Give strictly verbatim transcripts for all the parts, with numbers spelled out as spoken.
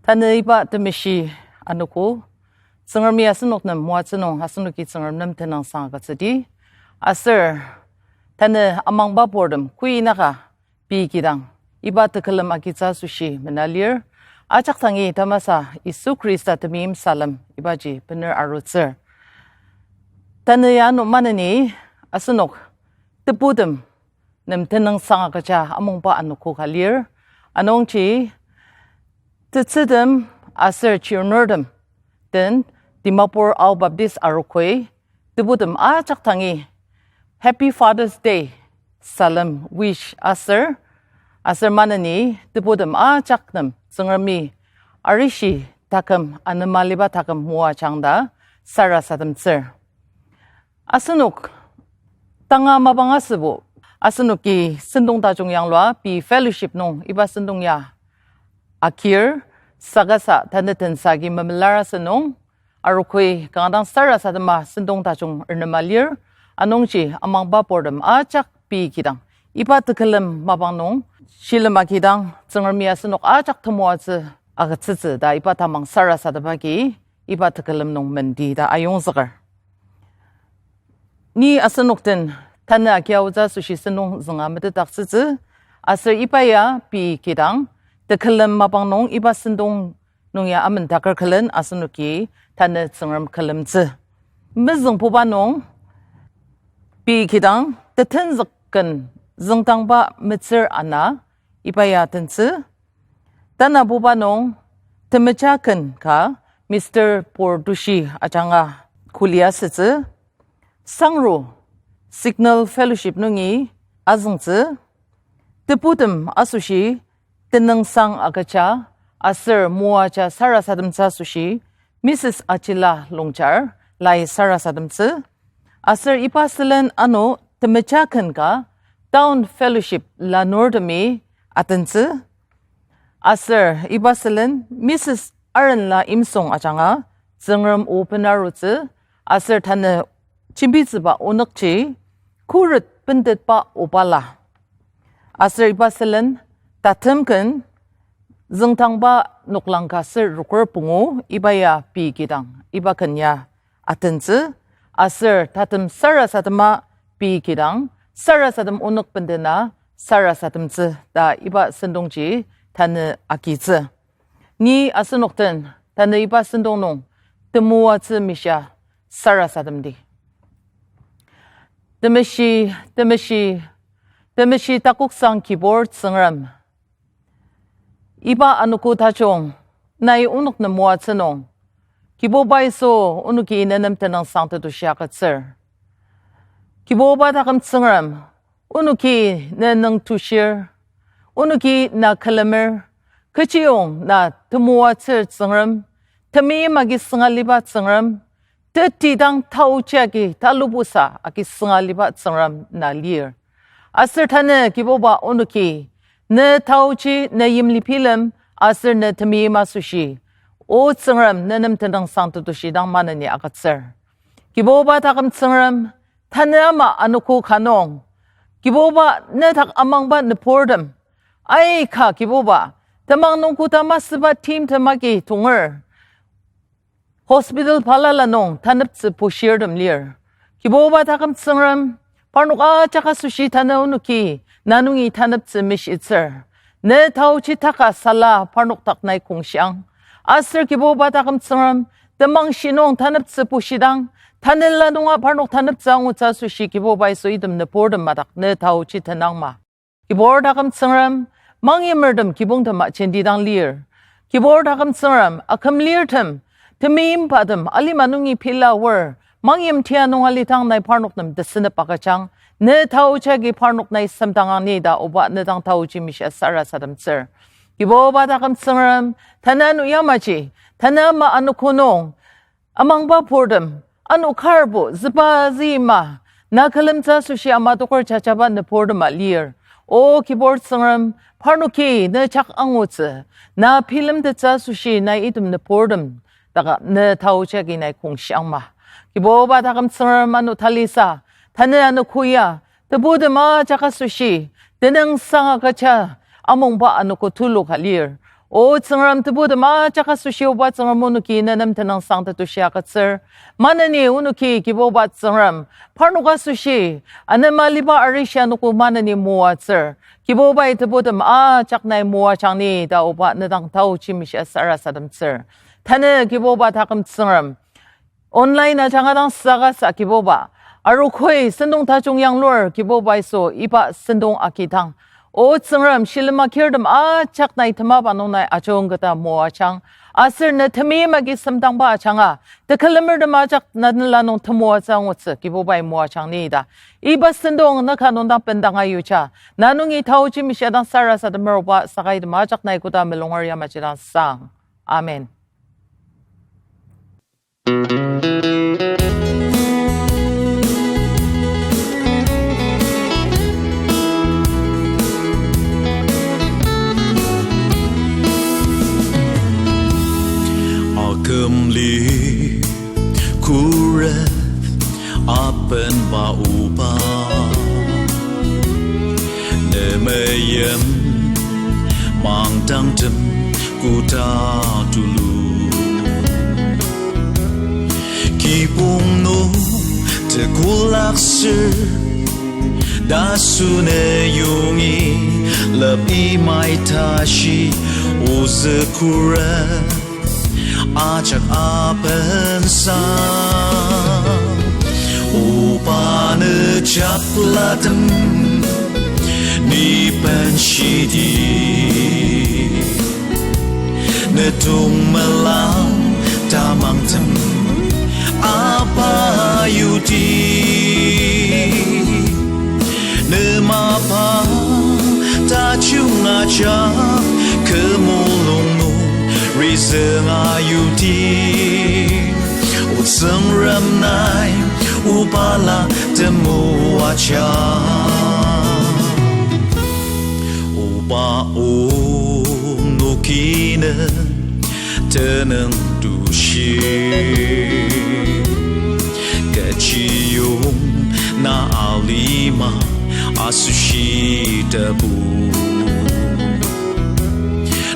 Tanü iba temeshi anogo, Tsüngremi asenok nem moatsü nung asenoki Tsüngrem nem tenüngsang agütsüdi. Aser tanü amangba purtem kuinaka pei kidang iba tekülem agitsü asoshi mena lir. Ajak dangi tamasa Yisu Khrista temeim salem ibaji bener arutsür. Tanü ya ano maneni asenok tebutem nem tenüngsang agüja amungba anogo ka lir. Anungji tetsürtem aser chirnurtem den Dimapur Ao Baptist Arogoi tebutem ajak dangi Happy Father's Day salem wish aser, aser maneni tebutem ajak nem Tsüngremi arishi taküm anema liba taküm moajang ta sarasademtsür. Asenok tanga mapang asübo, asenoki sentong tajung yanglua pei fellowship nung iba sentong ya akir, sakasa tanü tensa agi memelar asünung, Arogoi kanga dang sarasadema sentong tajung ernema lir, anungji amangba purtem ajak pei kidang iba tekülem mapang nung shilem agidang Tsüngremi asenok ajak temoatsü agütsütsü ta iba tamang sarasadema agi iba tekülem nung mendi ta ayongzüker. Ni asenok den tanü agiaotsü asoshi sentong zünga metetdaktsütsü, aser iba ya pei kidang tekülem mapang nung iba sentong nung ya amendaker külen asenoki tanü Tsüngrem külemtsü. Mezüngbuba nung pei kidang tetenzük ken züngdangba metsür ana iba ya tentsü. Tanabuba nung temeja ken ka Mister Portushi ajanga kuli asütsü. Sangro Signal Fellowship nungi azüngtsü. Tebutem asoshi tenüngsang agüja aser moaja sarasademtsü asoshi Missus Achila Longchar lai sarasademtsü. Aser iba sülen ano temeja ken ka Town Fellowship lanurtemi atentsü. Aser iba sülen Missus Arenla Imsong ajanga Tsüngrem o benarutsü, aser tanü jembitsüba onükji khuret bentetba obala. Aser iba sülen tatem ken züngdangba noklang ka ser roker pungu iba ya pei kidang iba ken ya atentsü, aser tatem sarasadema pei kidang sarasadem onük bendena sarasademtsü ta iba sentongji tanü agitsü. Ni asenok den tanü iba sentong nung temoatsü mishia sarasademdi. Temeshi, temeshi, temeshi takoksang Kibur Tsüngrem. Iba anogo tajung, nai onok nem moatsü nung, Kibuba Yisu, onoki ne nem tenüngsang tetushi agütsür. Kibuba taküm Tsüngrem, onoki ne nüngtushir, onoki na külemer, kechiyong na temoatsür Tsüngrem, temeim agi sünga liba Tsüngrem, tetidang taochi agi talubusa agi sünga liba Tsüngrem na lir. Aser tanü Kibuba onoki, ne taochi, ne yimli bilem, aser ne temeim asoshi, O Tsüngrem, ne nem tenüngsang tetushi dang maneni agütsür. Kibuba taküm Tsüngrem, tanü ama anogo ka nung, Kibuba ne dak amangba nüburtem, aika Kibuba, temang nung koda masüba timtem agi tonger, hospital balala nung taneptsü bushirtem lir. Kibuba taküm Tsüngrem, parnok ajak asoshi tanü onoki na nungi taneptsü mishitsür. Ne taochi taka sala parnok dak nai kongshiang. Aser Kibuba taküm Tsüngrem, temang shi nung taneptsü bushidang, tanela nunga parnok taneptsü angutsü asoshi Kibuba Yisu item nüburtem madak ne taochi tenangma. Kibur taküm Tsüngrem, mangyimertem kibongtem ajenti dang lir. Kibur taküm Tsüngrem, akümlirtem, temeimbatem alima nungi pila aor, mangyim tia nung alidang nai parnok nem tesünep agüjang, ne taochi agi parnok nai semdangang ni ta oba ne dang taochi mishia sarasademtsür. Kibuba taküm Tsüngrem, tanü ano yamaji, tanü ama anogo nung, amangba purtem, ano karbo, züba züima, na külemtsü asoshi ama doker jajaba nüburtem alir. O Kibur Tsüngrem, parnoki ne jak angutsü, na bilemtettsü asoshi nai item nüburtem, daka ne taochi agi nai kongshiangma. Kibuba taküm Tsüngrem ano talisa, tanü anogo ya, tebutem ajak asoshi, tenüngsang agüja, amungba anogo tulu ka lir. O Tsüngrem, tebutem ajak asoshi oba Tsüngrem onoki nenem tenüngsang tetushi agütsür. Maneni onoki Kibuba Tsüngrem, parnok asoshi, anema liba arishi anogo maneni moatsür. Kibubai tebutem ajak nai moajang ni ta oba nedang taochi mishia sarasademtsür. Tanü Kibuba taküm Tsüngrem, online ajanga dang saka sa Kibuba, arukoi sentong tajung yanglur Kibuba Yisu iba sentong agidang, O Tsüngrem, shilem akirtem ajak nai temaba nung nai ajungketa moajang. Aser ne temeim agi semdangba ajanga, tekülemertem ajak na tenla nung temoatsü angutsü Kibubai moajang ni ta iba sentong ne ka nung dang bendanga yuja. Na nungi taochi mishia dang sarasademer oba, sakai item ajak nai koda melunger yamaji dang sang. Amen. Akümli khuret apenba oba, ne meim mangdangtem koda tulu. Kibong nung tekolak ser, tasü ne yongi lepimai tashi, ozü khuret ajak apensa. Oba, ne jaklatem, ni benshidi, ne tongmelang tamangtem apayudi. Ne mapa tajung ajak kü mulung nung rizüng ayudi. O Tsüngrem, nai obala temoaja. Oba, onoki ne tenüng tushi, kechiyong na alima asoshi tebu.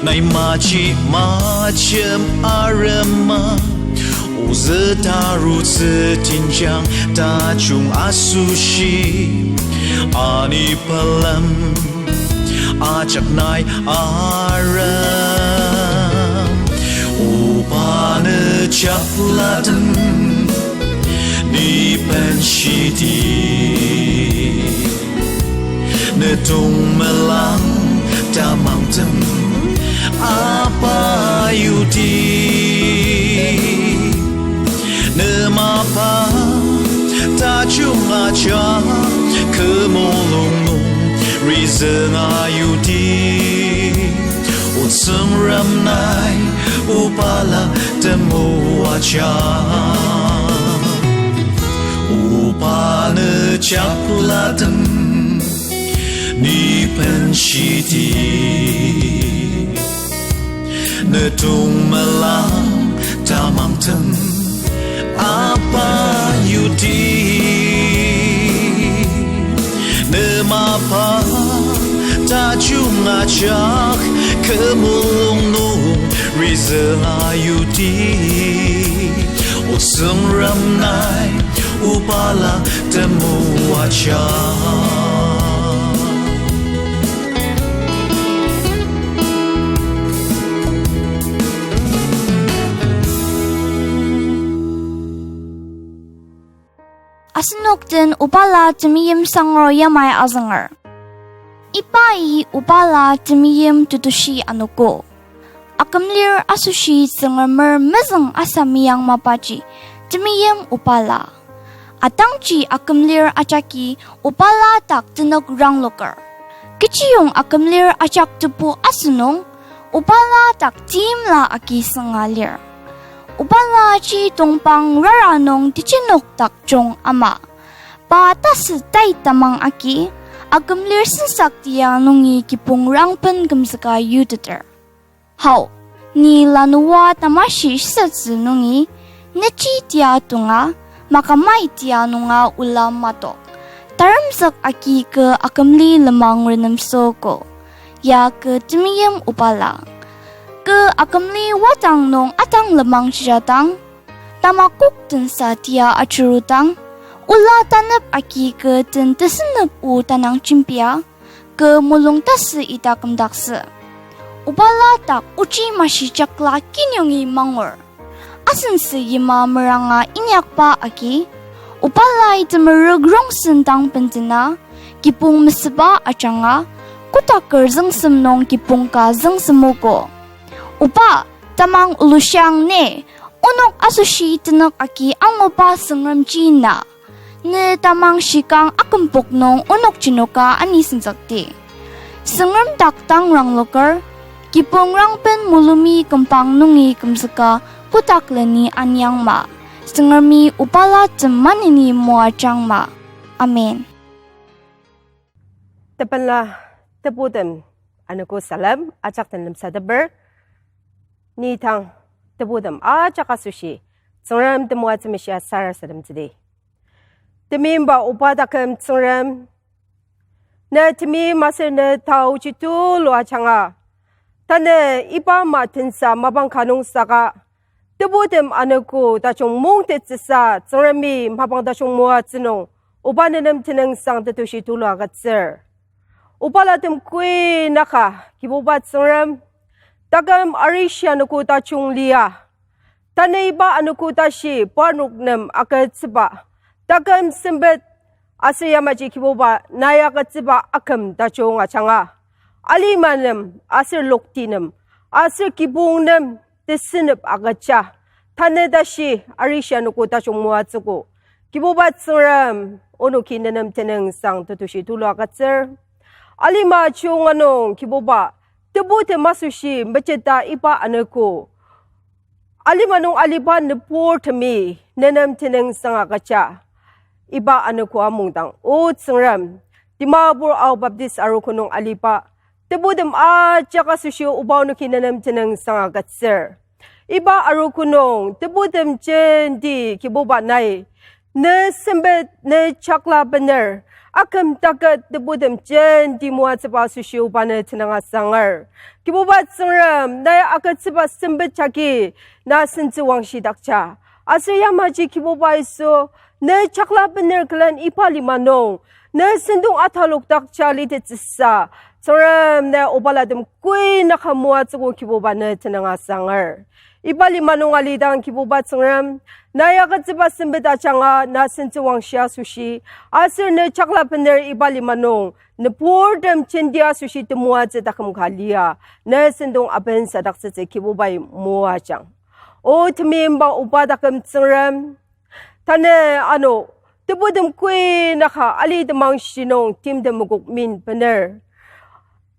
Nai maji majem arema, ozü tarutsü tinjang tajung asoshi, ani pelem ajak nai arem. Oba, ne jaklatem, ni benshidi, ne tongmelang tamangtem apayudi. Ne mapa tajung ajak kü mulung nung rizüng ayudi. O Tsüngrem, nai obala temoaja. Oba, ne jaklatem, ni benshidi, ne tongmelang tamangtem apayudi. Ne mapa tajung ajak kü mulung nung rizüng ayudi. O Tsüngrem, nai obala temoaja. Asenok den obala temeim sangur yamai azünger. Ibai obala temeim tetushi anogo. Akümlir asoshi Tsüngremer mezüng asa meyang mapaji temeim obala. Atangji akümlir ajaki obala dak tenük rangloker. Kechiyong akümlir ajak tebu asünung, obala dak timla agi sünga lir. Obalaji tongpang rara nung tejinok dak jung ama. Pa tasü tai tamang agi, akümlir sensak tia nungi kibong rangben kümzüka yuteter. Hao, ni lanua tamashi shisatsü nungi, neji tia tonga, makamai tia nunga ola matok. Taremzük agi kü akümli lenmang renemsogo. Ya kü temeim obala. Kü akümli wadang nung atang lenmang shijadang, tamakok tensa tia ajurudang, ola tanep agi kü den tesünep o tanang jembia, kü mulung tasü ita kümdaktsü. Obala dak ochi mashijakla kinungi mangur. Asentsü yima meranga inyakba agi, Obalai temerük rongsen dang bendena, kibong mesüba ajanga, kotaker züngsem nung kibong ka züngsemogo. Oba, tamang lushiang ne, onok asoshi tenük agi anguba Tsüngremji na. Ne tamang shikang akümpok nung onok jenoka ani senzükti. Tsüngrem dak dang rangloker, kibong rangben mulumi kümpang nungi kümzüka kotak leni anyangma. Tsüngremi obalatem maneni moajangma. Amen. Tepela, tebutem, anogo salem ajak den lemsateper. Ni tang, tebutem ajak asoshi, Tsüngrem temoatsü meshia sarasademtsüdi. Temeimba oba taküm Tsüngrem, ne temeim aser ne taoji tulu ajanga, tanü iba ama tensa mapang ka nung saka, tebutem anogo tajung mungtetsüsa Tsüngremi mapang tajung moatsü nung, oba nenem tenüngsang tetushi tulu agütsür. Obalatem koi naka, Kibuba Tsüngrem, taküm arishi anogo tajung lia. Tanü iba anogo tashi parnok nem agütsüba, taküm sempet aser yamaji Kibuba nai agütsüba aküm tajung ajanga, alima nem aser lokti nem aser kibong nem tesünep agüja, tanü tashi arishi anogo tajung moatsüogo. Kibuba Tsüngrem, onoki nenem tenüngsang tetushi tulu agütsür. Alima junga nung Kibuba, tebutem asoshi mejeta iba anogo, alima nung aliba nüburtemi nenem tenüngsang agüja, iba anogo amungdang, O Tsüngrem, Dimapur Ao Baptist Arogo nung aliba tebutem ajak asoshi oba onoki nenem tenüngsang agütsür. Iba arogo nung tebutem jenti Kibuba nai ne sempet, ne chakla bener, aküm taket tebutem jenti moatsüba asoshi oba ne tenüng asanger. Kibuba Tsüngrem, nai agütsüba sempet jagi na sentsüwangshidakja. Aser yamaji Kibuba Yisu, ne chakla bener külen iba lima nung ne sentong atalokdakja litetsüsa, Tsüngrem, nai obalatem koi naka moatsüogo Kibuba ne tenüng asanger. Iba lima nung alidang Kibuba Tsüngrem, nai agütsüba sempet ajanga na sentsüwangshi asoshi, aser ne chakla bener iba lima nung nüburtem jenti asoshi temoatsü taküm ka lia, ne sentong abensadaktsütsü Kibubai moajang. O temeimba oba taküm Tsüngrem, tanü ano tebutem koi naka ali temang shinung timtem mokok min bener,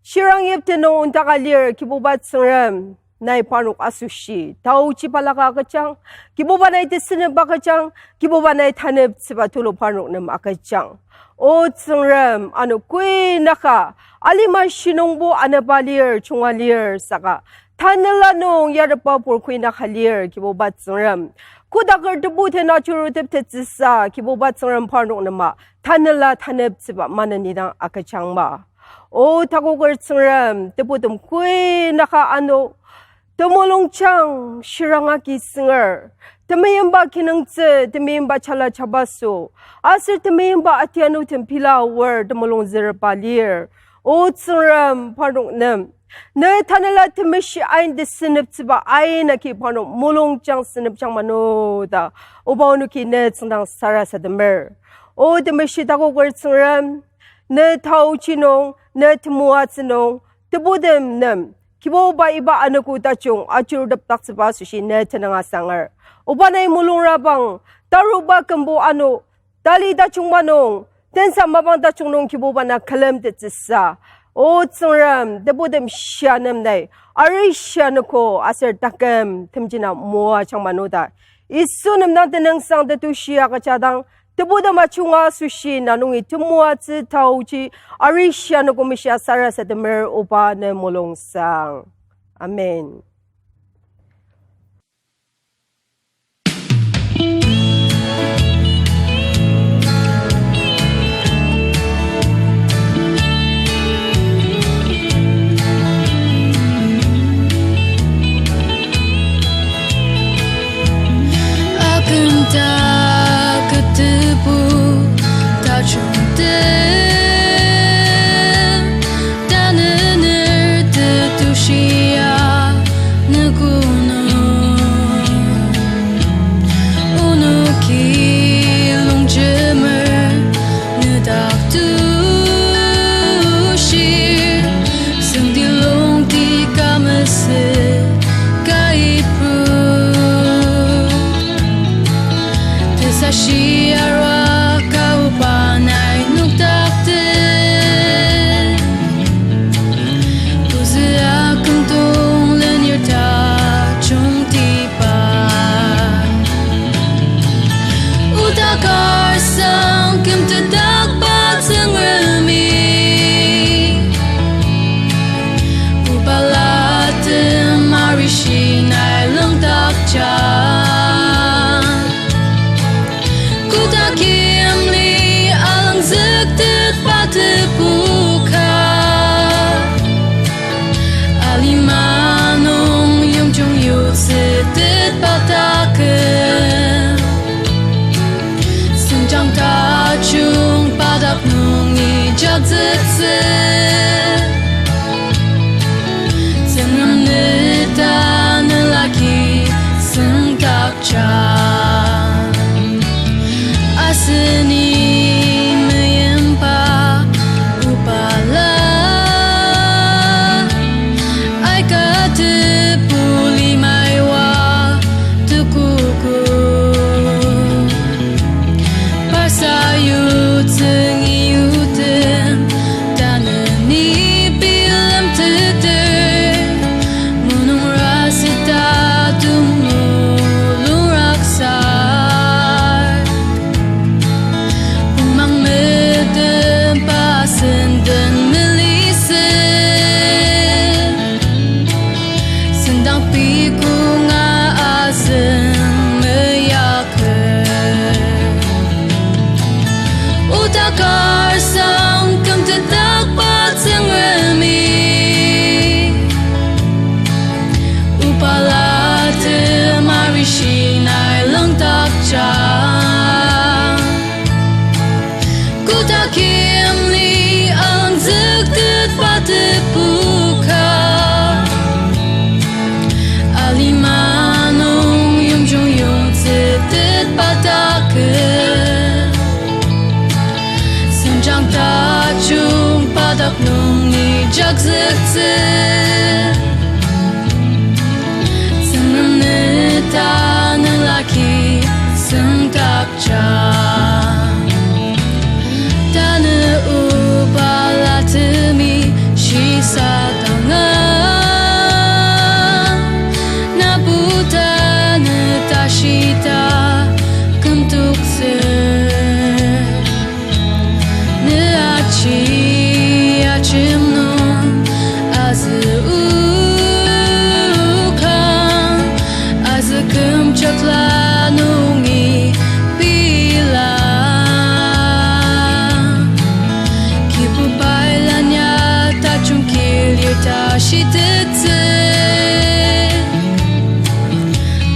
shirang yipte nung ondaka lir Kibuba Tsüngrem, nai parnok asoshi taoji balaka agüjang, Kibuba nai tesünep agüjang, Kibuba nai taneptsüba tulu parnok nem agüjang. O Tsüngrem, ano koi naka alima shinungbo anaba lir, junga lir saka, tanela nung yareba pur koi naka lir Kibuba Tsüngrem. Kodaker tebu tena churuteptetsüsa Kibuba Tsüngrem parnok nema tanela taneptsüba maneni dang agüjangma. O takoker Tsüngrem, tebutem koi naka ano temulungjang shiranga ki sünger, temeimba kinungtsü, temeimba jala jabaso, aser temeimba atianutem pila aor temulung zürba lir. O Tsüngrem parnok nem, ne tanela temeshi ain tesüneptsüba ain agi parnok mulungjang sünepjang mano ta, oba onoki ne tsüngdang sarasademer. O temeshi takoker Tsüngrem, ne taoji nung, ne temoatsü nung, tebutem nem Kibuba iba anogo tajung ajurutepdaktsüba asoshi ne tenüng asanger. Oba nai mulungrabang, taruba kümbo ano, tali tajungba nung, tensa mapang tajung nung Kibuba na külemtettsüsa, O Tsüngrem, tebutem shia nem nai arishi anogo aser taküm temjina moajang mano ta, Yisu nem dang tenüngsang tetushi agüjadang, tebutem ajunga asoshi na nungi temoatsü taoji arishi anogo meshia sarasademer, oba ne mulungsang. Amen. Tashi arua ka oba nai nokdaktet. Ozü akümdong lenir tajungtiba. Oda kar sang kümtetdakba Tsüngremi. Obalatem arishi nai langdakja. Kotak imli alangzüktetba tepuka. Alima nung yimjung yutsütetba taküm. Senjang tajung padak nungi jakzüktsü. Tsüngrem ne tanelaki sengdakja. Aseni meyimba obala. Aika tebu limai oa tukuku. Parsa yutsüngi yutem tanü ni bilemteter. Munung rasita tumu luraksar. Pungmang metemba senden melisen. Sendang pikunga azüng meyaker. Oda kar sang kümtetdakba Tsüngremi. Obalatem arishi nai langdakja. Kotak imli alangzüktetba tepuka. Alima nung yimjung yongtsütetba taküm. Senjang tajung padak nungi jakzüktsü. Tsüngrem ne tanelaki sengdakja. Tanü obalatemi shisadanga. Napu tanü tashita kümtoktsü. Ne aji ajem nung azü okang, azü kümjak la nungi pila. Kibu pai lanya tajung kilir tashitettsü.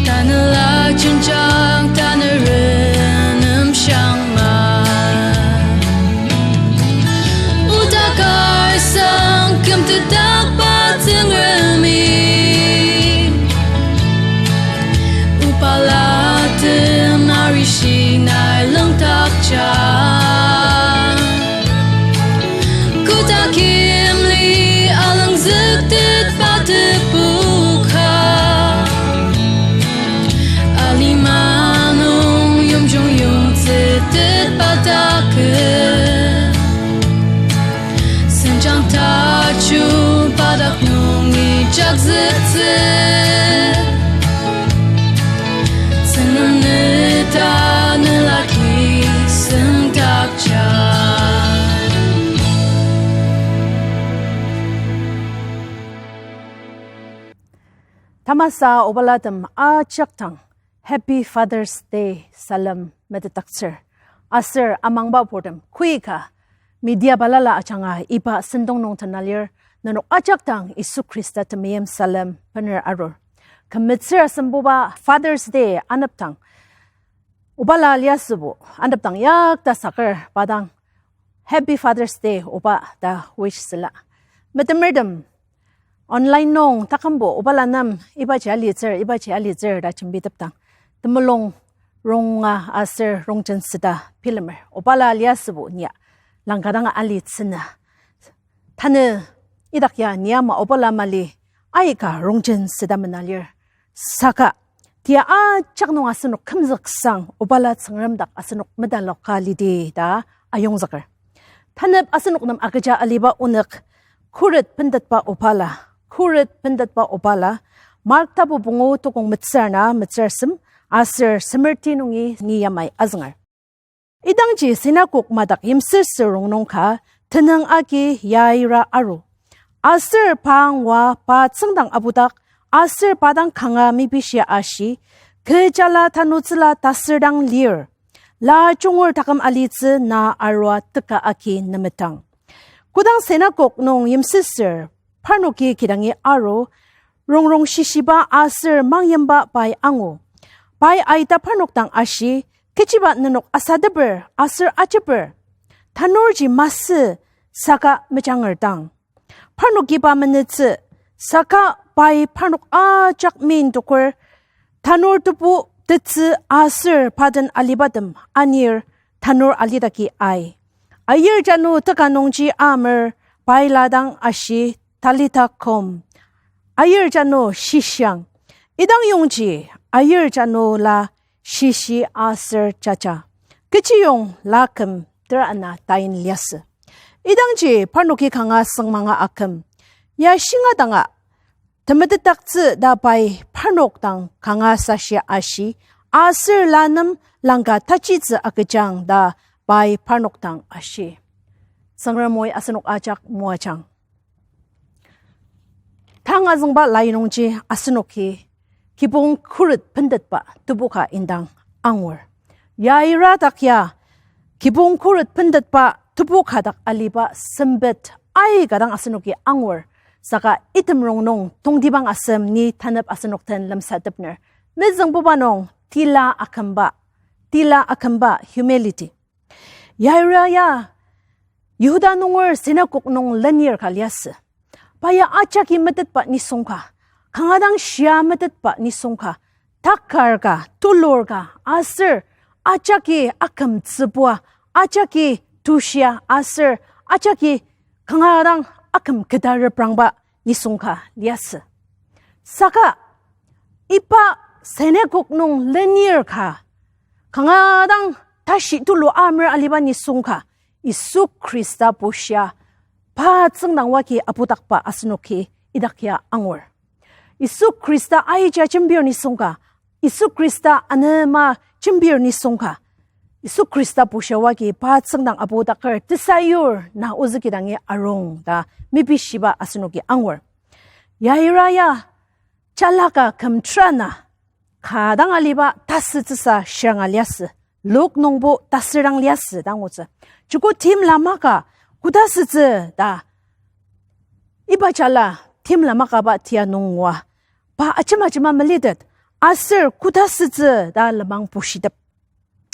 Tanela jenjang tanü renemshang ma. Oda kar sang kümtetdakba Tsüngremi. Obalatem arishi nai langdakja. Kotak imli alangzüktetba tepuka. Alima nung yimjung yongtsütetba taküm. Senjang tajung padak nungi jakzüktsü. Tsüngrem ne tanelaki sengdakja. Tamasa obalatem ajak dang Happy Father's Day salem metetdaktsür. Aser amangba purtem koika media balala ajanga iba sentong nung tena lir, nenok ajak dang Yisu Khrista temeim salem bener arur. Kümetsür asembuba Father's Day anepdang obala liasübo anepdang yakta saker pa dang Happy Father's Day oba ta wish süla. Metemertem online nung takümbo obala nem ibaji alitsür, ibaji alitsür ta jembitepdang temulung ronga aser rongjen süta bilemer. Obala liasübo nia langka danga alitsüna. Tanü idak ya nia ama obala mali aika rongjen süta mena lir. Saka tia ajak nung asenok kümzüksang obala Tsüngrem dak asenok metaloka lidi ta ayongzüker. Tanep asenok nem agüja aliba onük khuret bentetba obala, khuret bentetba obala, Mark tapu pungu tukong metsür ana metsür asem, aser semerti nungi ni yamai azünger. Idangji sinagog madak yimsüsür rongnung ka tenüng agi Yaira aru. Aser pa angua pa tsüngdang apudak, aser pa dang kanga mepishia ashi, kü jala tanutsüla tasür dang lir. La jungur taküm alitsü na arua teka agi nemetang. Kodang sinagog nung yimsüsür, parnoki kidangi aru, rongrong shishiba aser mangyimba pai angu. Pai aita parnok dang ashi, kechiba nenok asateper aser ajeper? Tanurji masü saka mejangertang. Parnoki pa menütsü, saka pai parnok ajak mindoker, tanur tebu tetsü aser pa den alibatem anir tanur alidaki ai. Ayir janu teka nungji amer, pai la dang ashi, Talita kum. Ayir janu shishiang. Idang yongji ayir janu la shishi aser jaja, kechiyong la küm tera ana tain liasü. Idangji parnoki kanga süngmanga aküm, ya shinga danga temetetdaktsü ta pai parnok dang kanga sashia ashi, aser la nem langka tachitsü agüjang ta pai parnok dang ashi. Tsüngrem oi asenok ajak moajang. Tang azüngba lai nungji asenoki kibong khuret bentetba tebu ka indang angur. Yaira dak ya kibong khuret bentetba tebu ka dak aliba sempet aika dang asenoki angur. Saka item rongnung tongtibang asem ni tanep asenok den lemsatepner. Mezüngbuba nung tila akümba, tila akümba, humility. Yaira ya Yihuda nunger sinagog nung lenir ka liasü. Pa ya ajaki metetba nisung ka, kanga dang shia metetba nisung ka, takar ka, tulur ka, aser ajaki akümtsübua, ajaki tushia, aser ajaki kanga dang aküm keta reprangba nisung ka liasü. Saka iba sinagog nung lenir ka, kanga dang tashi tulu amer aliba nisung ka, Yisu Khrista bushia pa tsüngdang wagi apudakba asenoki idak ya angur. Yisu Khrista aija jembir nisung ka, Yisu Khrista anema jembir nisung ka, Yisu Khrista bushia wagi pa tsüngdang apudaker tesayur na ozüki dangi arung ta mepishiba asenoki angur. Yaira ya jalaka kümtra na ka dang aliba tasütsüsa shiranga liasü, Luk nungbo tasürang liasü ta angutsü. Joko timla maka koda sütsü ta iba jala timla makaba tia nung ngua, pa ajema ajema melitet, aser koda sütsü ta lenmang bushitep.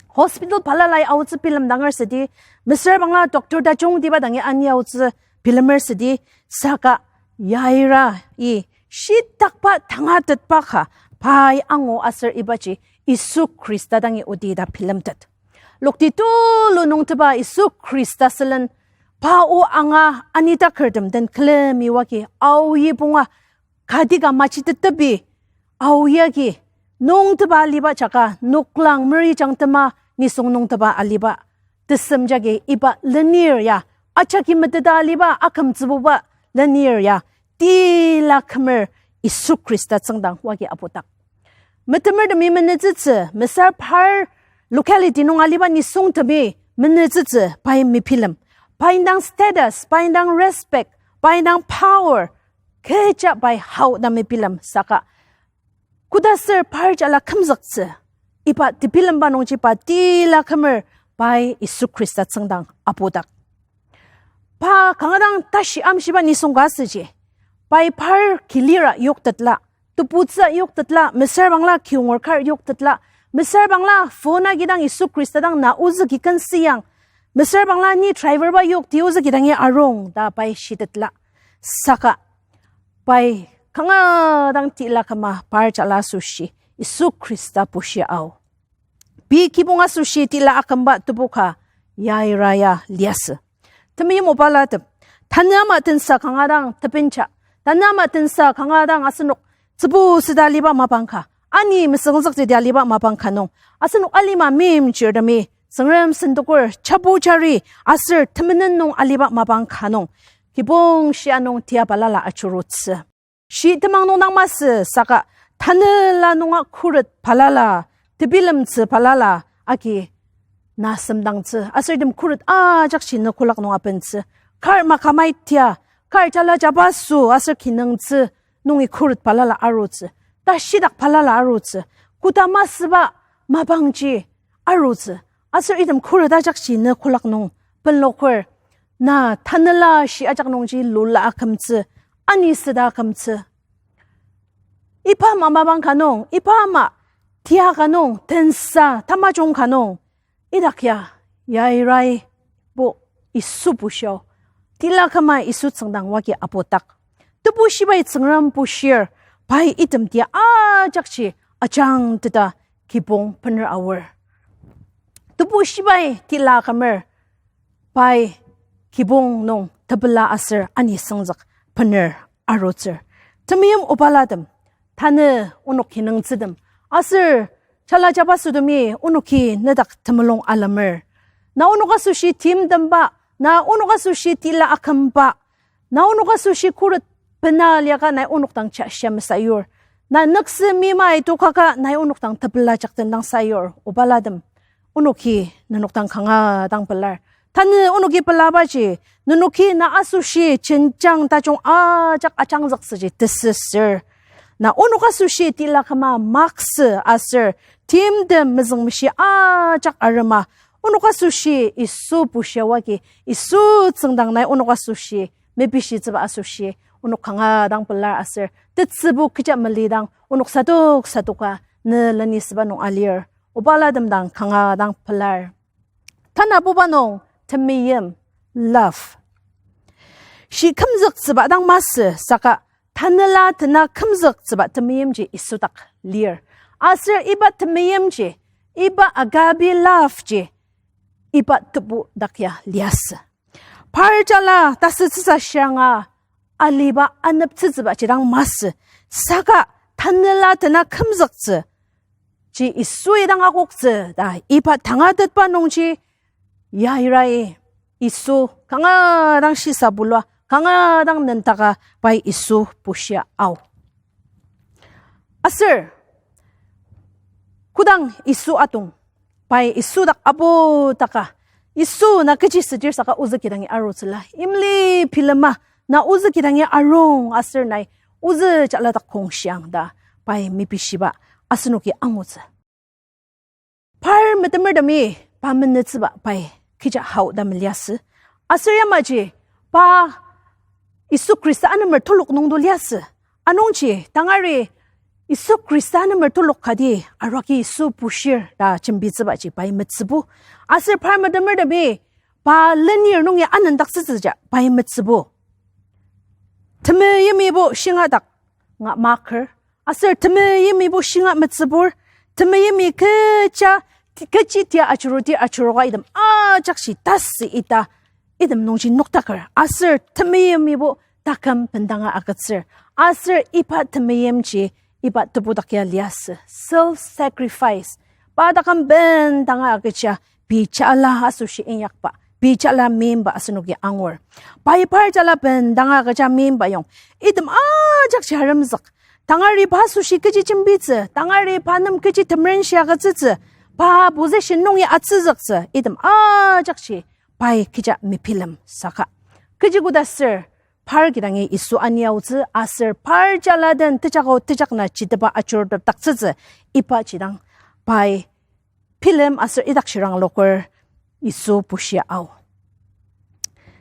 Hospital balalai aotsü bilemdanger südi, mesüra bangla doctor tajungtiba dangi ani aotsü bilemer südi, saka Yaira-i shitakba tangatetba ka pai angu aser ibaji Yisu Khrista dangi odi ta bilemtet. Lokti tulu nungteba Yisu Khrista sülen pa o anga anitakertem den külemi wagi aoyi punga kati ka machitettepi aoyagi nungteba aliba jaka noklang merijang tema nisung nungteba aliba tesem jagi iba lenir ya, ajaki meteta aliba akümtsübuba lenir ya, tila kümer Yisu Khrista tsüngdang wagi apudak. Metemertemi menütsütsü, mesüra par locality nung aliba nisungtemi menütsütsü pai mebilem. Pai indang status, pai indang respect, pai indang power, kecha pai hao ta mebilem saka kodaser par jala kümzüktsü, iba tebilemba nungji pa tila kümer pai Yisu Khrista tsüngdang apudak. Pa kanga dang tashi amshiba nisung ka asüji, pai par kilira yoktetla, tebutsü yoktetla, mesüra bangla kiyonger kar yoktetla, mesüra bangla phone agi dang Yisu Khrista dang na ozüki kensiyang, mesüra bangla ni driver ba yokti ozüki dangi arung ta pai shitetla. Saka pai kanga dang tila küma par jala asoshi Yisu Khrista bushia ao. Pei kibong asoshi tila akümba tebu ka Yaira ya liasü. Temeim obalatem, tanü ama tensa kanga dang tebenja, tanü ama tensa kanga dang asenok tsübu süda aliba mapang ka, Ani mesüngzüktsü tia aliba mapang ka nung, asenok alima meimchirtemi, Tsüngrem sentokur, chapu jari, aser temenen nung aliba mapang ka nung, kibong shia nung tia balala ajurutsü. Shi temang nung dang masü saka, tanela nunga khuret balala, tebilemtsü balala, agi na semdangtsü, aser item khuret ajakji ne kolak nung abentsü. Kar makamai tia, kar jala jabaso aser kinungtsü nungi khuret balala arutsü. Tashidak balala arutsü. Koda masüba mapangji arutsü. Aser item khuret ajakji ne kolak nung benloker. Na tanela shi ajak nungji lula akümtsü. Ani süda akümtsü. Iba ama mapang ka nung, iba ama tia ka nung, tensa tamajung ka nung, idak ya, yairai bo Yisu bushio, tila küma Yisu tsüngdang wagi apudak. Tebu shibai Tsüngrem bushir, pai item tia ajakji ajangteta kibong bener aor. Tebu shibai tila kümer, pai kibong nung tepela aser ani süngzük bener arutsür. Temeim obalatem, tanü onok kinungtsütem, aser jala jabasotemi onoki nedak temulung alemer. Na onok asoshi timtemba, na onok asoshi tila akümba, na onok asoshi khuret bena liaka nai onok dang jashia mesayur. Na nüksü mimai tokaka nai onok dang tepela jakten dang sayur. Obalatem, onoki nenok dang kanga dang pelar. Tanü onoki pelabaji, nenoki na asoshi jenjang tajung ajak ajangzüktsüji tesüsür. Na onok asoshi tila küma maksü aser timtem mezüngmeshi ajak arema. Onok asoshi Yisu bushia wagi, Yisu tsüngdang nai onok asoshi mepishitsüba asoshi, onok kanga dang pelar aser tetsübu kecha melidang onok sadok sadoka ne lenisüba nung alir. Obalatem dang kanga dang pelar. Tanabuba nung temeim, love. Shi kümzüktsüba dang masü saka tanela tena kümzüktsüba temeimji Yisu dak lir. Aser iba temeimji, iba agape love ji, iba tebu dak ya liasü. Par jala tasütsüsa shianga aliba aneptsütsüba jidang masü. Saka tanela tena kümzüktsü ji Yisui dang akoktsü ta iba tangatetba nungji yairai Yisu kanga dang shisa bulua, kanga dang nentaka pai Yisu bushia ao. Aser, kodang Yisu atong, pai Yisu dak apu taka, Yisu na kechi südir saka ozü kidangi arutsüla, imli bilema, na ozü kidangi arung aser nai ozü jala dak kongshiang ta, pai mepishiba asenoki angutsü. Par metemertemi pa menütsüba pai kecha hao ta meliasü. Aser yamaji pa Yisu Khrista anemer telok nungdo liasü. Anungji tangari Yisu Khrista anemer telok kati aruaki Yisu bushir ta jembitsübaji pai metsübu. Aser par metemertemi pa lenir nungi anendaktsütsüja pai metsübu. Temeimibo shinga dak nga maker. Aser temeimibo shinga metsübur. Temeimi kecha, kechi tia ajurudir ajuruka item ajakji tasü ita, item nungji noktaker. Aser temeimibo taküm bendanga agütsür. Aser iba temeimji iba tebu dak ya liasü. Self-sacrifice. Pa taküm bendanga agüja, pei jala asoshi inyakba, pei jala meimba asenoki angur. Pai par jala bendanga agüja meimba yong, item ajakji aremzük. Tangari pa asoshi kechi jembitsü, tangari pa nem kechi temerenshi agütsütsü, pa position nungi atsüzüktsü, item ajakji pai kecha mebilem saka. Kechi koda sür, par kidangi Yisu aniaotsü aser par jala den tejako tejakna jiteba ajurutepdaktsütsü, iba jidang pai bilem aser idak shirang loker Yisu bushia ao.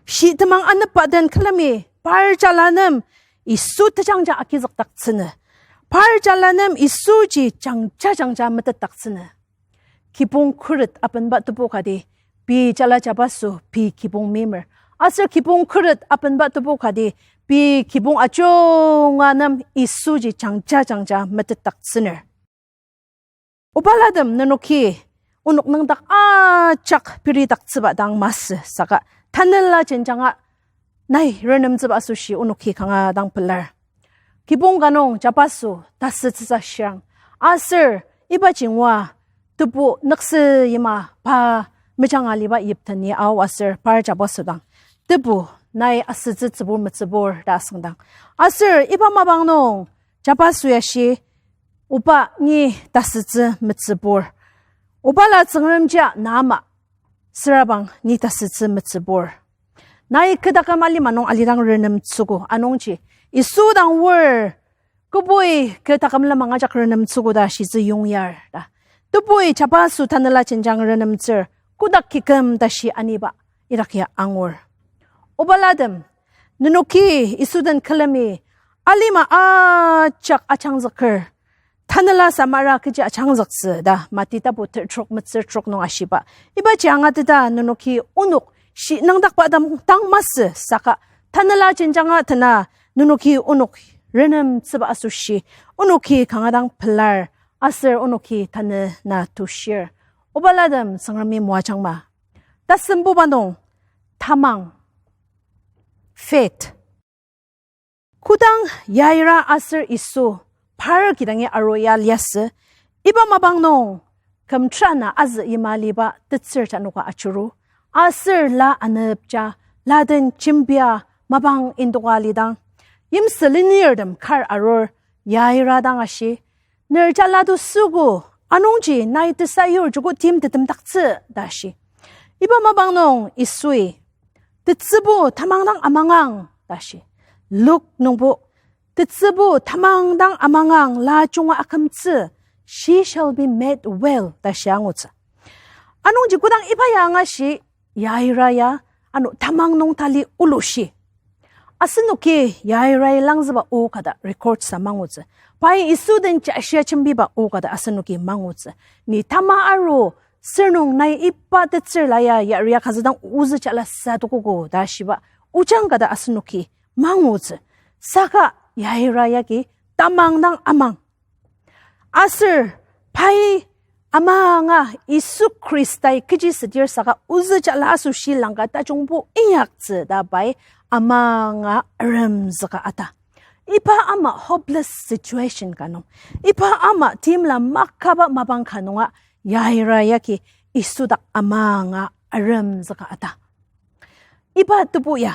Shi temang anepba den külemi par jala nem Yisu tejangja agizükdaktsünü. Par jala nem Yisuji jangja jangja metetdaktsünü. Kibong khuret abenba tebu kati, pei jala jabaso pei kibong meimer. Aser kibong khuret abenba tebu kati, pei kibong ajunga nem Yisuji jangja jangja metetdaktsüner. Obalatem nenoki onok nüngdak ajak peridaktsüba dang masü saka tanela jenjanga nai renemtsüba asoshi onoki kanga dang pelar. Kibong ka nung jabaso tasütsüsa shiang. Aser ibaji ngua tebu nükse yima pa mejanga aliba yipteni ao aser par jabaso dang, tebu nai asütsü tsübur metsübur ta asüngdang. Aser iba mapang nung jabaso ya shi, Oba, ni tasütsü metsübur. Obala Tsüngremjia na ama, sürabang ni tasütsü metsübur. Nai kü taküm alima nung alidang renemtsüogo, anungji Yisu dang oar, kübok kü taküm lenmang ajak renemtsüogo ta shitsü yongyar ta. Tebui jabaso tanela jenjang renemtsür, kotak kiküm tashi aniba idakji angur. Obalatem, nenoki Yisu den külemi alima ajak ajangzüker, tanela samara kechi ajangzüktsü ta Mati tapu ter trok metsür trok nung ashiba. Ibaji angateta nenoki onok shi nüngdakba dang, dang masü saka tanela jenjanga tena nenoki onok renemtsüba asoshi, onoki kanga dang pelar, aser onoki tanü na tushir. Obalatem Tsüngremi moajangma. Tasembuba nung tamang, faith. Kodang Yaira aser Yisu par kidangi aru ya liasü, iba mapang nung kümtra na azü yima aliba tetsür janoka ajuru, aser la anepja, la den jembia mapang indoka alidang, yimsü lenirtem kar arur Yaira dang ashi, ner jala to süogo, anungji nai tesayur joko timtetemdaktsü ta shi. Iba mapang nung Yisui, tetsübu tamang dang amangang ta shi. Luk nungbo, tetsübu tamang dang amangang la junga akümtsü, she shall be made well ta shi angutsü. Anungji kodang iba ya angashi, Yaira ya, ano tamang nung tali olushi. Asenoki Yairai langzüba o kata record sa mangutsü. Pai Yisu den jashia jembiba o kata asenoki mangutsü. Ni tama aru, sürnung nai iba tetsür la ya yaria kazüdang ozü jala sa tokogo ta shiba ojang kata asenoki mangutsü. Saka Yaira yagi tamang dang amang. Aser pai amanga Yisu Khristai kechi südir saka ozü jala asoshi langka tajungbo inyaktsü ta pai amanga aremzüka ata. Iba ama hopeless situation ka nung, iba ama timla makaba mapang ka nunga Yaira yagi Yisu dak amanga aremzüka ata. Iba tebu ya,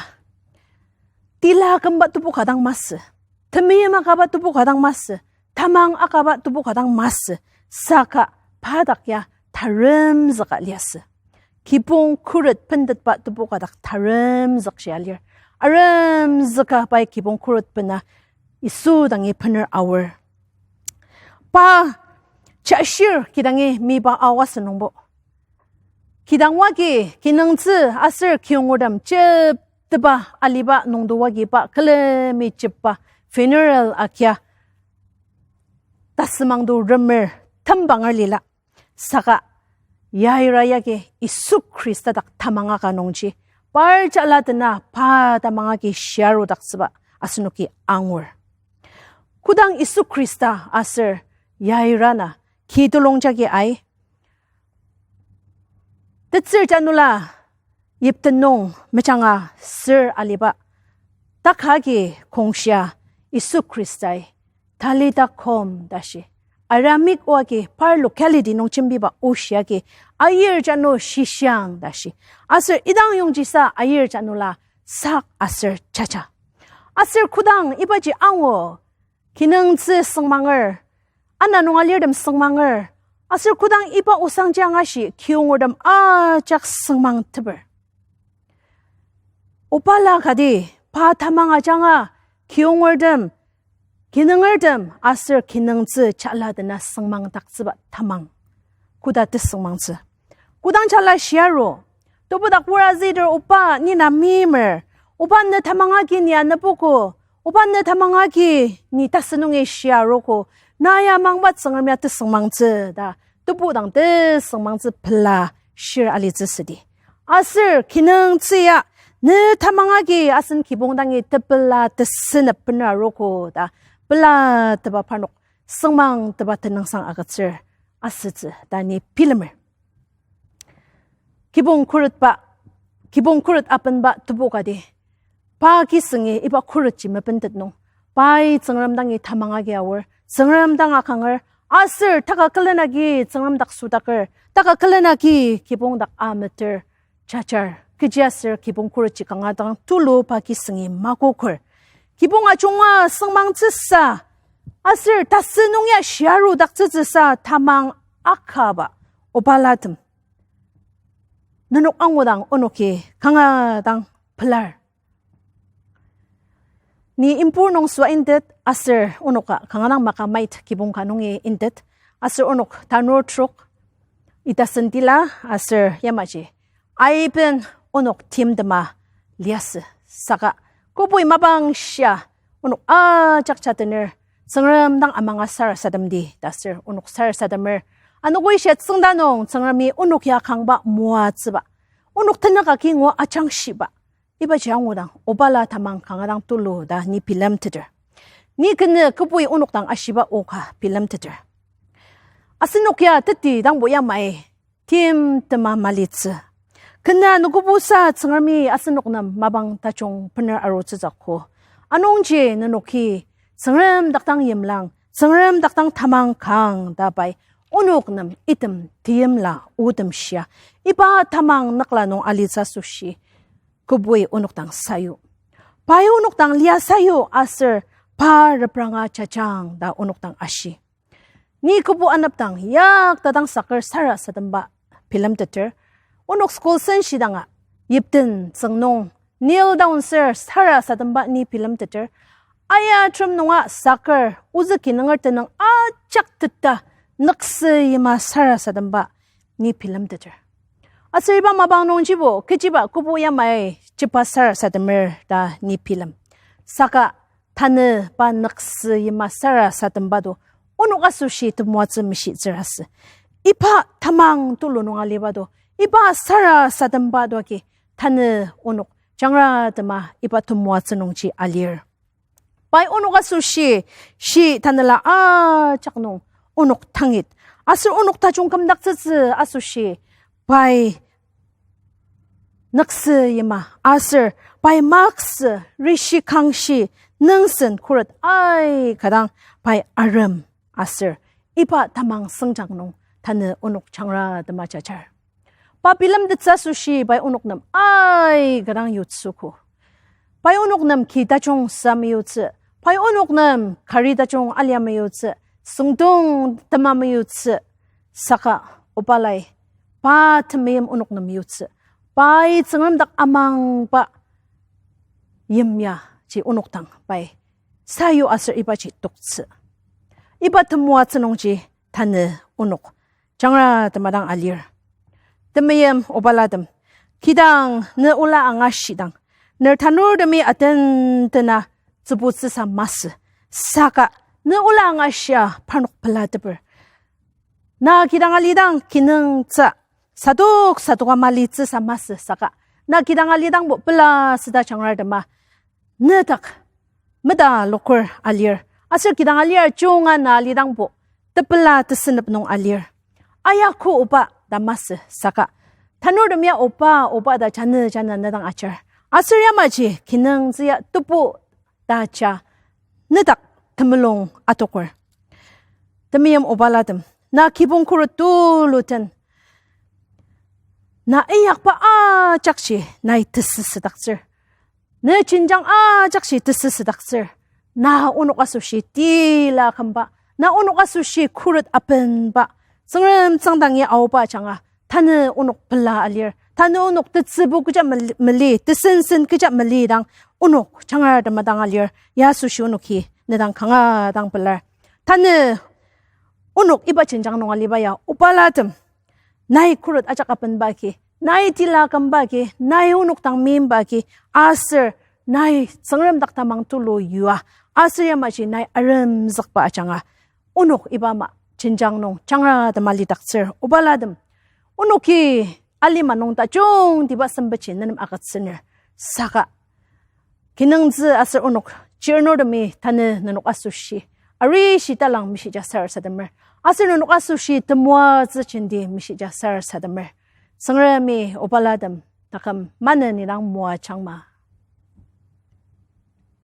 tila kümba tebu ka dang masü, temeim akaba tebu ka dang masü, tamang akaba tebu ka dang masü, saka pa dak ya taremzüka liasü. Kibong khuret bentetba tebu ka dak taremzük shia lir. Aremzüka pai kibong khuret bena Yisu dangi bener aor. Pa jashir kidangi miba aoa sünungbo, kidang wagi kinungtsü aser kiyongertem jepteba aliba nungdo wagi pa külemi jepba funeral agia tasümangdo remer tembanger lila. Saka Yaira yagi Yisu Khrista dak tamanga ka nungji, par jala dena pa tamanga agi shiarudaktsüba asenoki angur. Kodang Yisu Khrista aser Yaira na ki tulong jagi ai, tetsür janula yipten nung mejanga sür aliba, takagi kongshia Yisu Khristai Talita koum ta shi, Aramaic o agi par locality nung jembiba o shi agi, Ayir janu shishiang ta shi. Aser idang yongjisa ayir janula sak aser jaja. Aser kodang ibaji angu, kinungtsü süngmanger, ana nung alirtem süngmanger, aser kodang iba osangji angashi kiyongertem ajak süngmangteper. Obala kati, pa tamang ajanga kiyongertem, kinungertem aser kinungtsü jala dena süngmangdaktsüba tamang koda tesüngmangtsü. Kodang jala shiaru, tebudak wora züter, Oba, ni na meimer, Oba, ne tamang agi ni anüpogo, Oba, ne tamang agi ni tasü nungi shiarogo, na ya mangba Tsüngrem ya tesüngmangtsü ta, tebu dang tesüngmangtsü pela shir alitsü südi. Aser kinungtsü ya, ne tamang agi asen kibong dangi tepela tesünep bener arogo ta, pelateba parnok süngmangteba tenüngsang agütsür asütsü ta ni bilemer. Kibong khuretba, kibong khuret apenba tebu kati, pa kisüngi iba khuretji mepentet nung, pai Tsüngrem dangi tamang agi aor, Tsüngrem dang akanger, Aser taka külen agi Tsüngrem dak südaker, taka külen agi kibong dak ameter, jajar, kechiaser kibong khuret ji kanga dang tulu pa kisüngi makoker. Kibong ajunga süngmangtsüsa, aser tasü nung ya shiarudaktsütsüsa tamang akaba, obalatem. Nenok angudang onoki kanga dang pelar. Ni impur nung süa intet, aser onoka kanga dang maka mait kibong ka nungi intet, aser onok tanur trok, ita sentila, aser yamaji aiben onok timtema liasü. Saka kübok mapang shia onok ajak jatener, Tsüngrem dang amanga sarasademdi ta aser onok sarasademer. Anogo ishia tsüngda nung Tsüngremi onok ya kangba moatsüba, onok tenük agi ngua ajangshiba, ibaji angudang obala tamang kanga dang tulu ta ni bilemteter. Ni kenü kübok onok dang ashiba oka bilemteter. Asenok ya teti dangbo yamai timtema malitsü. Kenü anogobusa Tsüngremi asenok nem mapang tajung bener arutsütsüogo. Anungji nenoki Tsüngrem dakdang yimlang, Tsüngrem dakdang tamang kang ta pai onok nem item teimla otem shia, iba tamang nükla nung alitsü asoshi kübok onok dang sayu. Pai onok dang lia sayu aser pa repranga jajang ta onok dang ashi. Ni kübok anepdang yakta dang saker sarasademba bilemteter. Onok school senshidanga yipten tsüngnung kneel down ser sarasademba ni bilemteter. Aya terem nunga saker ozü kinunger tenüng ajak teta nüksü yima sarasademba ni bilemteter. Aser iba mapang nungjibo kechiba kübok yamai jiba sarasademer ta ni bilem. Saka tanü pa nüksü yima sarasademba do onok asoshi temoatsü mishitsür asü. Iba tamang tulu nung aliba do, iba sarasademba do agi tanü onok jangratema iba temoatsü nungji alir. Pai onok asoshi, shi tanela ajak nung onok tangit, aser onok tajung kümdaktsütsü asoshi, pai nüksü yima, aser pai maksü, rishi kangshi, nüngsen khuret aika dang pai arem, aser iba tamang süngjang nung tanü onok jangratema jajar. Pa bilemtettsü asoshi pai onok nem aika dang yutsüogo. Pai onok nem ki tajung sa meyutsü, pai onok nem kari tajung alia meyutsü, süngdong tema meyutsü, saka obala pa temeim onok nem yutsü. Pai Tsüngrem dak amangba yimya ji onok dang pai sayu aser ibaji toktsü. Iba temoatsü nungji tanü onok jangratema dang alir. Temeim obalatem, kidang ne ola angashidang, ner tanurtemi atentena tsübutsüsa masü, saka ne ola angashia parnok pelateper. Na kidang alidang kinungtsü sadok sadoka malitsüsa masü, saka na kidang alidangbo pela süda jangrartema, nedak meta loker alir, aser kidang alir junga na alidangbo tepela tesünep nung alir. Ayaku oba ta masü, saka tanurtemi ya oba, oba ta janü jana nedang ajar. Aser yamaji kinungtsü ya tebu ta ja nedak temulung atoker. Temeim obalatem, na kibong khuret tulu den na inyakba ajakji nai tesüsüdaktsür. Ne jenjang ajakji tesüsüdaktsür. Na onok asoshi tila kümba, na onok asoshi khuret apenba, Tsüngrem tsüngdangi aoba ajanga, tanü onok pela alir, tanü onok tetsübu kecha mel-, meli, tesensen kecha meli dang, onok jangratema dang alir, ya asoshi onoki nedang kanga dang pelar. Tanü onok iba jenjang nung aliba ya obalatem, nai khuret ajak apenba agi, nai tila kümba agi, nai onok dang meimba agi, aser nai Tsüngrem dak tamang tulu yua, aser yamaji nai aremzükba ajanga, onok iba ama jenjang nung jangratema lidaktsür obalatem. Onoki alima nung tajungtiba sempetji nenem agütsüner, saka kinungtsü aser onok chirnurtemi tanü nenok asoshi arishi talang mishija sarasademer, aser nenok asoshi temoatsü jenti mishija sarasademer. Tsüngremi obalatem taküm maneni dang moajangma.